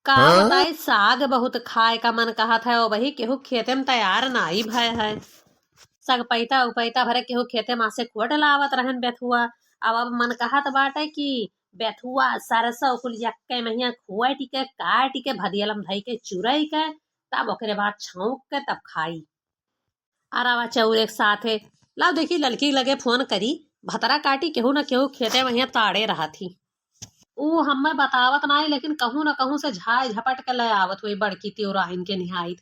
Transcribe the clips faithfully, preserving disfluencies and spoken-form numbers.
का हाँ? बताई, साग बहुत खाए का मन कहत है, ओ वही केहू खेते में तैयार नाई भय है। सगपैता उपैता भरे केहू खेते में से कोट लावत रहन बेथुआ। अब, अब मन कहत बाटे कि बेथुआ, सरसों कुल यक्के महिया खोट के, काट के, भदियलम धई के, चुरई के, तब ओकरे बाद छौंक के तब खाई। अरवा चौर एक साथे। लाओ देखी, ललकी लगे फोन करी, भतरा काटी, केहू न केहू खेते महिया ताड़े रहत ही। ऊ हमें बतावत नाई, लेकिन कहूँ न कहूँ से झाय झपट के ले आवत हुई बड़की तिउराइन के निहाइत।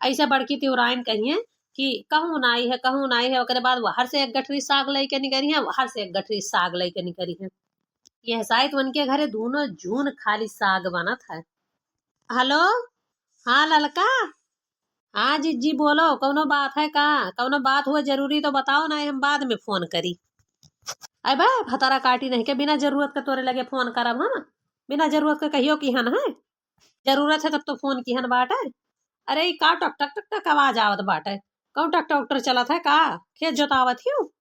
ऐसे बड़की तिउराइन कहिए कि कहूँ नाई है, कहूँ नाई है, ओकरे बाद वहर से एक गठरी साग लइके निकरी है, वहर से एक गठरी साग लइके निकरी है। यह शायद उनके घरे दोनों जून खाली साग बनत है। हेलो, हाँ ललका, हाँ जिज्जी बोलो, कौनो बात है का? कौनो बात हुआ जरूरी तो बताओ, ना हम बाद में फोन करी। अबे भतारा काटी नहीं के बिना जरूरत के तोरे लगे फोन करब हम, बिना जरूरत के कहियो कि हन है, जरूरत है तब तो फोन किहन बाटे। अरे, ई का टक टक टक टक आवाज आवत बाटे? कौन ट्रैक्टर उक्टर चलत है का? खेत जोतावत हियो?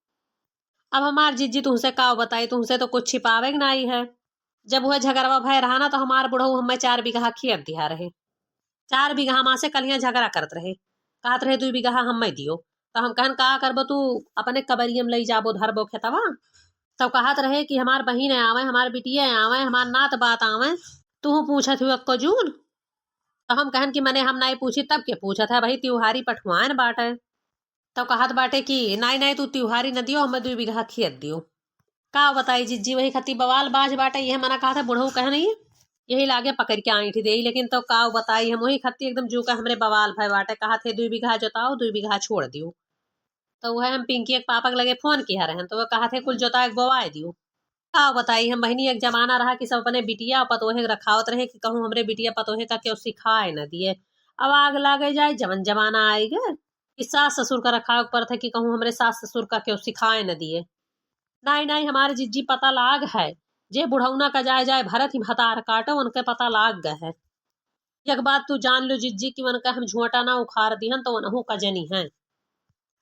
अब हमार जिज्जी तुहसे का बताई, तुहसे तो कुछ छिपावे के नाई है। जब वह झगड़वा भय रहा ना, तो हमार बुढ़ऊ हमें चार बीघा खेत दिया रहे। चार बीघा माँ से कलियां झगड़ा करत रहे, कहत रहे, "दुई बीघा हमें दियो।" तो हम कहन, "का करबो तू, अपने कबरिया में लई जाबो, धरबो खेतवा?" तब कहत रहे कि हमार बहिन आवे, हमार बिटिया आवे, हमार नात बात आवे, तू पूछत हुआ को जून। तो हम कहन कि मने हम नाई पूछी, तब के पूछत है भाई, त्योहारी पठवान बाटे। तो कहत बाटे कि नाई, नाई, तू त्योहारी न दियो, हमें दुई बीघा खेत दियो। का बताई जिज्जी, वही खत्ती बवाल बाज बाटे, यह मना कहत है बुढ़ऊ कह नहीं, यही लागे पकड़ के आइठ देई, लेकिन तो का बताई हम, वही खत्ती एकदम जू का हमरे बवाल भय बाटे, कहत है, "दुई बीघा जोताओ, दुई बीघा छोड़ दियो।" तो वह हम पिंकी एक पापा के लगे फोन किया रहन, तो वह कहत है, "कुल जोताए के बोवाए दियो।" का बताई हम बहिनी, एक जमाना रहा कि सब अपने बिटिया पतोहे रखावत रहे कि कहूँ हमरे बिटिया पतोहे का केहू सिखाए न दिए। अब आग लागे जाए, जवन जमाना आए गे कि सास ससुर का रखावे के पड़त है कि कहूँ हमरे सास ससुर का केहू सिखाए न दिए। नाई, नाई, हमारे जिज्जी पता लाग है, जे बुढ़ौना का जाए जाए भरत ही भतार काटो, उनके पता लाग गए है। एक बात तू जान लो जिज्जी कि उनका हम झोंटा ना उखाड़ दिहन तो उनहू का जनी है।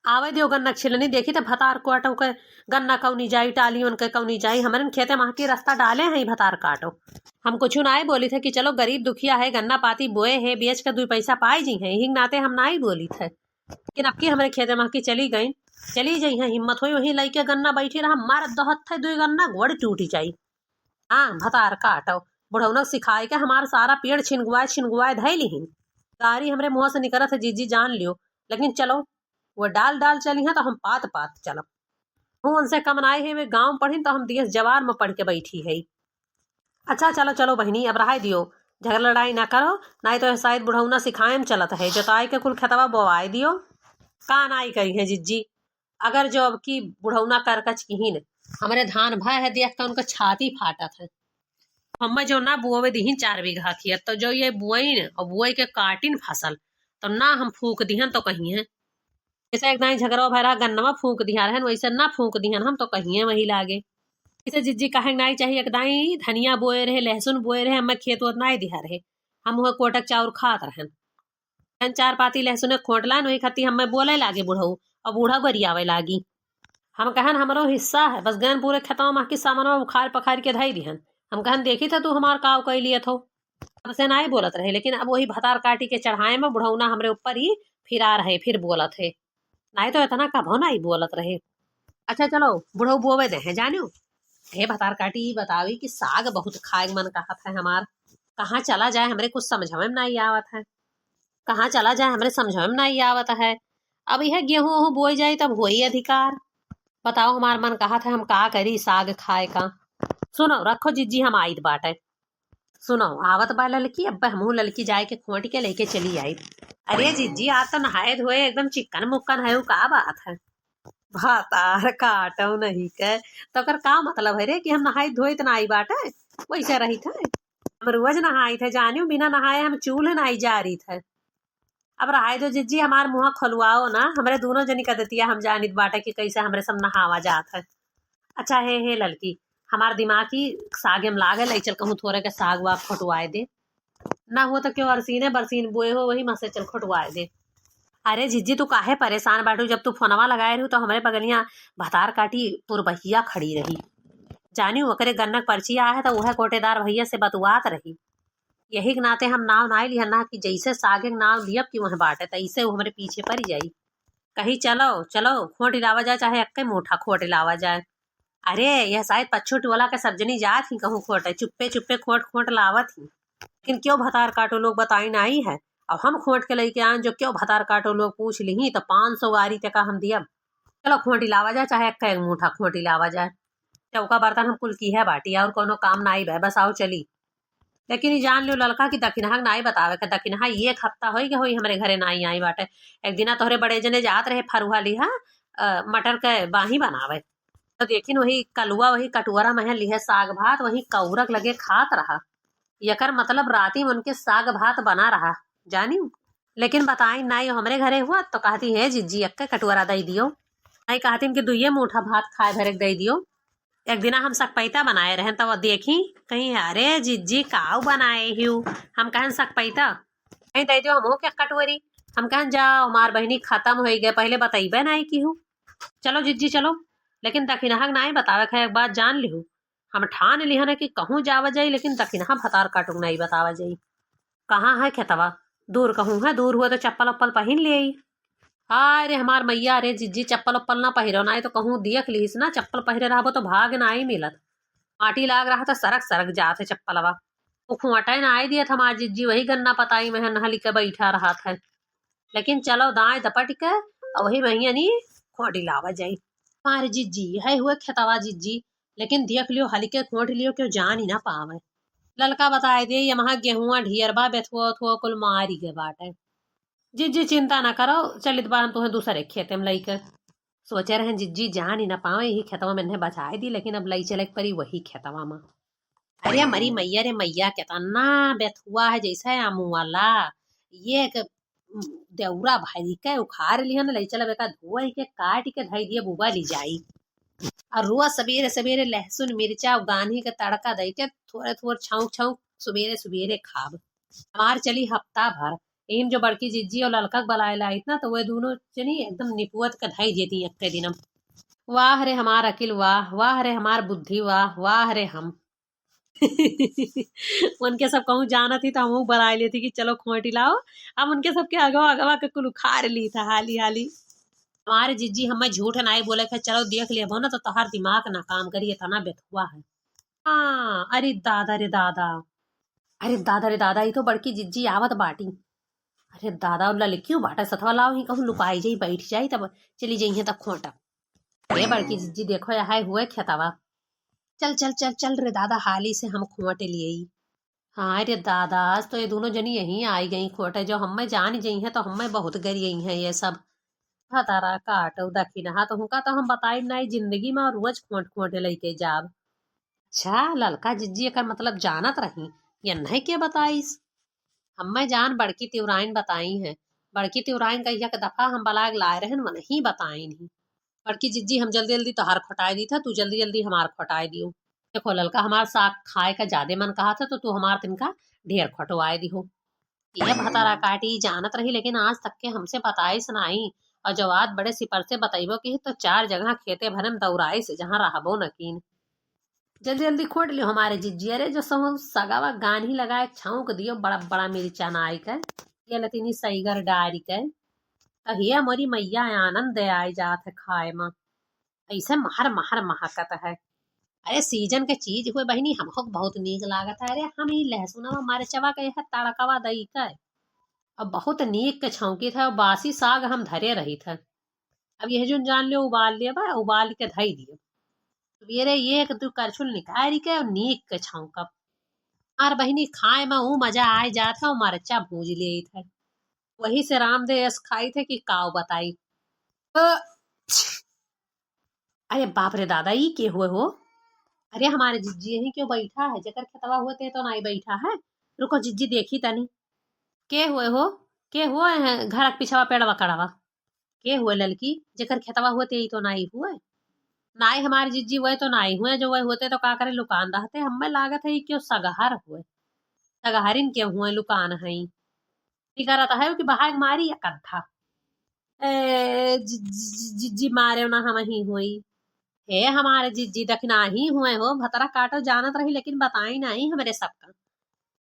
आवे दियो गन्ना छिलनी, देखी त भतार काटो के गन्ना कौनी जाई, टाली उनके कौनी जाई। हमरन खेते माँ के रास्ता डाले हैं भतार काटो। हम कुछ नाई बोली थे कि चलो गरीब दुखिया है, गन्ना पाती बोए है, बेच के दुई पैसा पाई जी हैं, यही नाते हम नाई बोली थे। लेकिन अब की हमरे खेते माँ की चली गई, चली जाई है, हिम्मत होई वहीं लइके गन्ना बैठी रहा, मार दहत थे दुई गन्ना, गोड़ टूटी जाई। हाँ, भतार काटो, बुढ़ौना सिखाए के हमार सारा पेड़ छिनगुआए छिनगुआए धै लिहिन। गारी हमरे मुँह से निकरत है जिज्जी जान लियो, लेकिन चलो, वो डाल डाल चली हैं तो हम पात पात चलब। हूँ उनसे कम नाई है, वे गाँव पढ़िन तो हम देश जवार में पढ़ के बैठी है। अच्छा चलो चलो बहिनी, अब रहाई दियो, झगड़ा लड़ाई ना करो, नाई तो शायद बुढ़ौना सिखाए में चलत है, जोताई के कुल खेतवा बोवाई दियो। का नाई करी है जिज्जी, अगर जो अब की बुढ़ौना करकच किहिन, हमरे धान भय है देख के उनका छाती फाटत है। हमें जो ना बोवे दिहिन चार बीघा खेत, तो जो ये बोइन और बोए के काटिन फसल, तो ना हम फूक दिहन तो कहीं है। जैसे एक दाई झगड़ा भय रहा, गन्नवा फूक दिया रहन, वैसे ना फूक दिहन हम तो कहीं है वही लागे। इसे जिज्जी कहे नाई चाहिए, एक दाई धनिया बोए रहे, लहसुन बोए रहे, हमें खेत वत नाई दिया रहे, हम वह कोटक चाउर खात रहन। कहन, "चार पाती लहसुन खोट लान, वही खाती हमें बोले लागे बुढ़ऊ।" और बूढ़ा गरियावे लागी। हम कहन, "हमरो हिस्सा है।" बस गन पूरे खेतवा में की सामानवा उखाड़ पखाड़ के धई दिहन। हम कहन, "देखी था तू हमार काव कई लिए थो।" तब से नाई बोलत रहे, लेकिन अब वही भतार काटी के चढ़ाए में बुढ़ौना हमरे ऊपर ही फिरा रहे, फिर बोलत है। नाई तो इतना कभो नाई बोलत रहे। अच्छा चलो, बुढ़ऊ बोवे दे है, जानियो। हे भतार काटी, ई बतावी कि साग बहुत खाए के मन कहत है हमार। कहाँ चला जाए, हमरे कुछ समझ में नाई आवत है। कहाँ चला जाए, हमरे समझ में नाई आवत है। अब यह गेहूं ओहूं बोई जाई, तब होई अधिकार। बताओ, हमार मन कहत है, हम का करी साग खाए का। सुनो, रखो जिज्जी, हम आइत बाटे। सुनो, आवत बा ललकी, अब हमहू ललकी जाए के खोंट के लेके चली आई। अरे जिज्जी, आज तो नहाए धोए एकदम चिक्कन मुक्कन है, उ का बात है? भतार काटो नहीं के, तो ओकर का मतलब है रे कि हम नहाई धोई त ना आई बाटे, वैसे रही थे। हम रोज नहाई थे, जानियो बिना नहाए हम चूल्ह नाई जारी थे। अब रहाई दो जिज्जी, हमार मुँह खोलवाओ ना, हमरे दोनों जनी का दतिया हम जानित बाटे कि कैसे हमरे सब नहावा जात है। अच्छा हे, हे ललकी, हमार दिमाग की सागे में लागे, ले चल कहूँ थोड़े के साग वाग खोटवाए दे। ना हो तो क्यों अरसीने बरसीन बोए हो, वही में से चल खोटवाए दे। अरे जिज्जी, तू काहे परेशान बाटू? जब तू फोनवा लगाए रहू तो हमरे बगलिया भतार काटी पुरबहिया खड़ी रही। जानी ओकरे गन्ना के पर्ची आए है तो वह कोटेदार भैया से बतुआत रही। यही के नाते हम नाव नाई लिहन ना कि जैसे सागे के नाव लियब कि वह बाटे, तैसे वो हमरे पीछे पड़ जाई। कही, "चलो, चलो, खोंट लावा जाए, चाहे एक्के मूठा खोंट लावा जाए।" अरे, यह शायद पच्छू टोला के सब जनी जात ही कहूँ खोंटे, चुप्पे चुप्पे खोंट खोंट लावत ही। लेकिन क्यों भतार काटो लोग बताई नाई है, अब हम खोंट के लइके आन जो क्यों भतार काटो लोग पूछ लिही तो पाँच सौ वारी तका हम दियब। चलो खोंटी लावा जाए, चाहे एक्के एक मूठा खोंटी लावा जाए। चौका बर्तन हम कुल की है बाटी, और कोनो काम नाई बे, बस आओ चली। लेकिन ई जान लियो ललका कि दखिनहा के नाई बतावे के, दखिनहा ये एक हफ्ता होई के होई हमरे घरे नाई आई बाटे। एक दिना तोहरे बड़े जने जात रहे फरुहा लिहा, अ, मटर के बाही बनावे। तो देखिन वही कलुआ, वही कटुअरा में लिहे साग भात, वही कौरक लगे खात रहा। यकर मतलब राती में उनके साग भात बना रहा, जानी। लेकिन बताई नाई हमरे घरे हुआ तो कहती, "हे जिज्जी, एक्के कटुअरा दई दियो।" नाई कहतीन कि दुइये मूठा भात खाए भरे के दई दियो। एक दिना हम सकपैता बनाए रहन, तब देखी कहीं, "अरे जिज्जी, काऊ बनाए हिउ?" हम कहन, "सकपैता।" "कहीं दे दियो हमहू के कटोरी।" हम कहन, "जाओ, हमार बहिनी खत्म होई गए, पहले बतैबे नाई की हूँ। चलो जिज्जी, चलो।" लेकिन दखिनहा के नाई बतावे के है, एक बात जान लिहू, हम ठान लिहन है कि कहूँ जावा जाई, लेकिन दखिनहा भतार काटू के नाई बतावा जाई। "कहाँ है खेतवा?" "दूर कहूँ है, दूर हुआ तो चप्पल उप्पल पहिन ले आई।" "हाय रे हमार मैया, रे जिज्जी, चप्पल उप्पल ना पहिरो, नाई तो कहूँ दियक लिहिस ना, चप्पल पहिरे रहबो तो भाग नाई मिलत। माटी लाग रहा था, सरक सरक जात है चप्पलवा।" वो खोंटे नाई दियत हमार जिज्जी, वही गन्ना पताई में है, नहली के बैठा रहत है। लेकिन चलो दाएं दपट के और वही महियानी खोंटी लावा जाई। "हमार जिज्जी, है हुए खेतवा जिज्जी, लेकिन देख लियो, हल्के खोंट लियो, क्यों जान ही ना पावे।" ललका बताए दे, "ये महा गेहुआ ढियर बा, बेथुआ उथुआ कुल मारी गए बाटे।" "जिज्जी चिंता ना करो, चलित बा हम तुहें दूसरे खेते में लइके।" सोचे रहे जिज्जी जान ही ना पावे, यही खेतवा में इन्हें बचाए दी, लेकिन अब लई चले के परी वही खेतवा में। अरे मरी मैया रे मैया, केतना बेथुआ है जैसे आमू वाला। ये एक देउरा भाई के उखाड़ लिहन, ले चलब एका धोई के काट के धई दिए बुबा ली जाई। और रोज सबेरे सबेरे लहसुन मिर्चा और गान्ही के तड़का दे के थोड़े थोड़े छौंक छौंक सुबेरे सुबेरे खाब। हमार चली हफ्ता भर। एम जो बड़की जिज्जी और ललका के बलाए लाइत ना, तो वे दोनों जनी एकदम निपुअत के धई देती एक्के दिनम। वाह रे हमार अकिल वाह, वाह रे हमार बुद्धि वाह, वाह रे हम। उनके सब कहूँ जानत ही तो हमहू बलाए लेती कि चलो खोंटी लाओ। हम उनके सबके अगवा अगवा के कुल उखाड़ ली था हाली हाली। हमारे जिज्जी हमें झूठ नाई बोले के, "चलो देख लेबो ना तो तोहार दिमाग ना काम करी, इतना बेथुआ है।" हाँ, अरे दादा रे दादा, अरे दादा रे दादा, ई तो बड़की जिज्जी आवत बाटी। अरे दादा, ललकियो बाटा सथवा, लाओ ही कहूँ लुकाई जाई, बैठ जाई, तब चली जाई है तब खोंटा। अरे बड़की जिज्जी, देखो यहाँ हुए खेतवा। चल चल चल चल रे दादा, हाली से हम खोंटे लिए। हाँ रे दादा, आज तो ये दोनों जनी यहीं आई गई खोंटे, जो हमें जान गई हैं तो हमें बहुत गरियई हैं ये सब। भतारा काटो दखिनहा, तो हुका तो हम बताई नाई जिंदगी में, और रोज खोंट खोंटे लइके जाब। अच्छा, ललका जिज्जी एकर मतलब जानत रही, ये नहीं के बताइस? हमें जान बड़की तिवराइन बताई हैं। बड़की तिवराइन का एक दफा हम बलाग लाए रहन, वो नहीं बताइन ही। बड़की जिज्जी, हम जल्दी जल्दी तोहार खोटाई दी था, तू जल्दी जल्दी हमार खोटाई दियो। देखो ललका, हमार साग खाए का ज्यादा मन कहा था, तो तू हमार तिनका ढेर खोटवाए दिहो। ये भतारा काटी जानत रही, लेकिन आज तक के हमसे बताइस नाई। और जब आज बड़े सिपर से बतइबो की तो चार जगह खेते भरे में दौड़ाइस, जहाँ रहबो न कीन। जल्दी जल्दी खोट लियो हमारे जिज्जी। अरे जो सहु सगावा गान्ही लगाए छौंक दियो बड़ा बड़ा मिर्चा नाई के, ये लतीनी सईगर डारी के। कहिया मोरी मैया आनंद दे आई जात है खाए में। ऐसे महर महर महकत है। अरे सीजन के चीज हुए बहिनी, हमको बहुत नीक लागत है। अरे हम ई लहसुनवा मरचवा के यह तड़कवा दई के, अब बहुत नीक के छौंकी था। बासी साग हम धरे रही था, अब यह जोन जान लियो उबाल लिया बा, उबाल के धई दियो। सवेरे ये एक दू करछुल निकाल के और नीक के छौंकब। हमार बहिनी खाए में ऊ मजा आए जात है, मरचा भूज लेत है। वही से रामदेव यस खाई थे कि काव बताई। अ, अरे बाप रे दादा, ई के हुए हो? अरे हमारे जिज्जी यहीं क्यों बैठा है, जेकर खेतवा हुए ते तो नाई बैठा है। रुको जिज्जी देखी तनी। के हुए हो? के हुए हैं घर के पिछवा पेड़वा कड़वा? के हुए ललकी, जेकर खेतवा हुए ते ही तो नाई हुए? नाई हमारे जिज्जी हुए तो नाई हुए, जो हुए होते तो का करे लुकान रहते। हमें लागत है ई क्यों सगहर हुए, सगहरिन के हुए लुकान है। ई करत है कि बहाए के मारी या कंठा। ए, जि-, जि-, जि-, जिज्जी मारे ना हम ही हुई। हे हमारे जिज्जी दखिना ही हुए हो, भतरा काटो जानत रही लेकिन बताई नहीं हमरे सबका।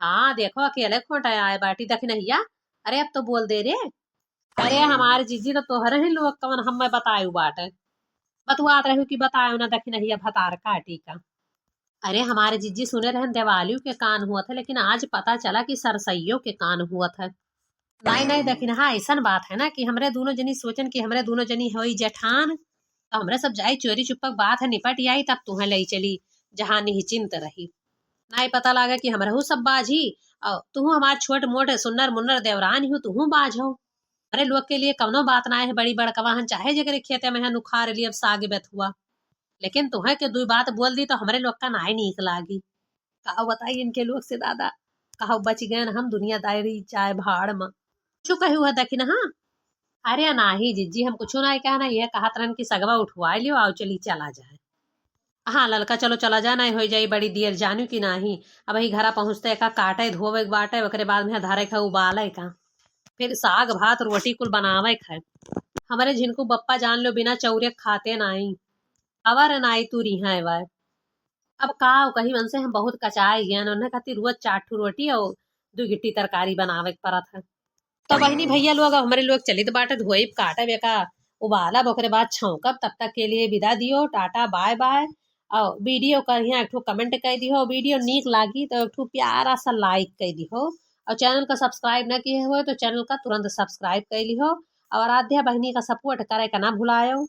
हाँ, देखो, अकेले खोटे आए बाटी दखिनहिया। अरे, अब तो बोल दे रे। अरे, हमार जीजी, तो तोहरे ही लोग कवन हमें बतायु बाटे। बतुआत रहू कि बतायो ना दखिनहिया भतार काटी का। अरे, हमारे जीजी सुने रहन देवालियो के कान हुअत है, लेकिन आज पता चला कि सरसइयो के कान हुअत है। नाहीं, नाहीं, दखिनहा, अइसन बात है ना कि हमरे दूनो जनी सोचन कि हमरे दूनो जनी होई जेठान, तो हमरे सब जाई चोरी चुप्पक बात है निपट आई, तब तुहें लई चली, जहाँ निश्चिंत रही। नाहीं पता लागे कि हमरहू सब बाझी, और तुहू हमार छोट मोट सुन्नर मुन्नर देवरान हो, तुहू बाझो। हमरे लोग के लिए कवनो बात नाहीं है, बड़ी बड़कवा हन, चाहे जेकरे खेते में है नुखार लिए अब साग बेथुआ, लेकिन तुहें के दुई बात बोल दी तो हमरे लोग का नाहीं नीक लागी। का बताई इनके लोग से दादा, कहा बच गए हम दुनियादारी जाए भाड़ में। चुप कही हुआ दखिनहा। अरे नाही जीजी, हम कुछ नाहीं कहना, यह कहत रहन कि सगवा उठवा लियो, आओ चली चला जाए। हाँ ललका, चलो चला जाए, नाहीं हो जाई बड़ी देर, जानू कि नाहीं। अब ही घरा पहुँचते का काटे धोवे के बाटे, ओकरे बाद में धरे का उबाले का, फिर साग भात रोटी कुल बनावे का। हमरे झिनकू बप्पा जान लो बिना चौरे खाते नाहीं। अवर नाई तू रिहा है वाय। अब का कही, उनसे हम बहुत कचाए गए, उन्हें खातिर रोज चार ठो रोटी और दो गिट्टी तरकारी बनावे के परत है। तो बहिनी भैया लोग, अब हमरे लोग चलित बाटे धोइब काटब एका उबालब, ओकरे बाद छौंकब। तब तक के लिए विदा दियो, टाटा बाय बाय। और वीडियो का यहाँ एक ठो कमेंट कर दिहो, वीडियो नीक लागी तो एक ठो प्यारा सा लाइक कर दिहो, और चैनल का सब्सक्राइब ना किए हो तो चैनल का तुरंत सब्सक्राइब कर लिहो, और आराध्या बहिनी का सपोर्ट करे का ना भुलायो।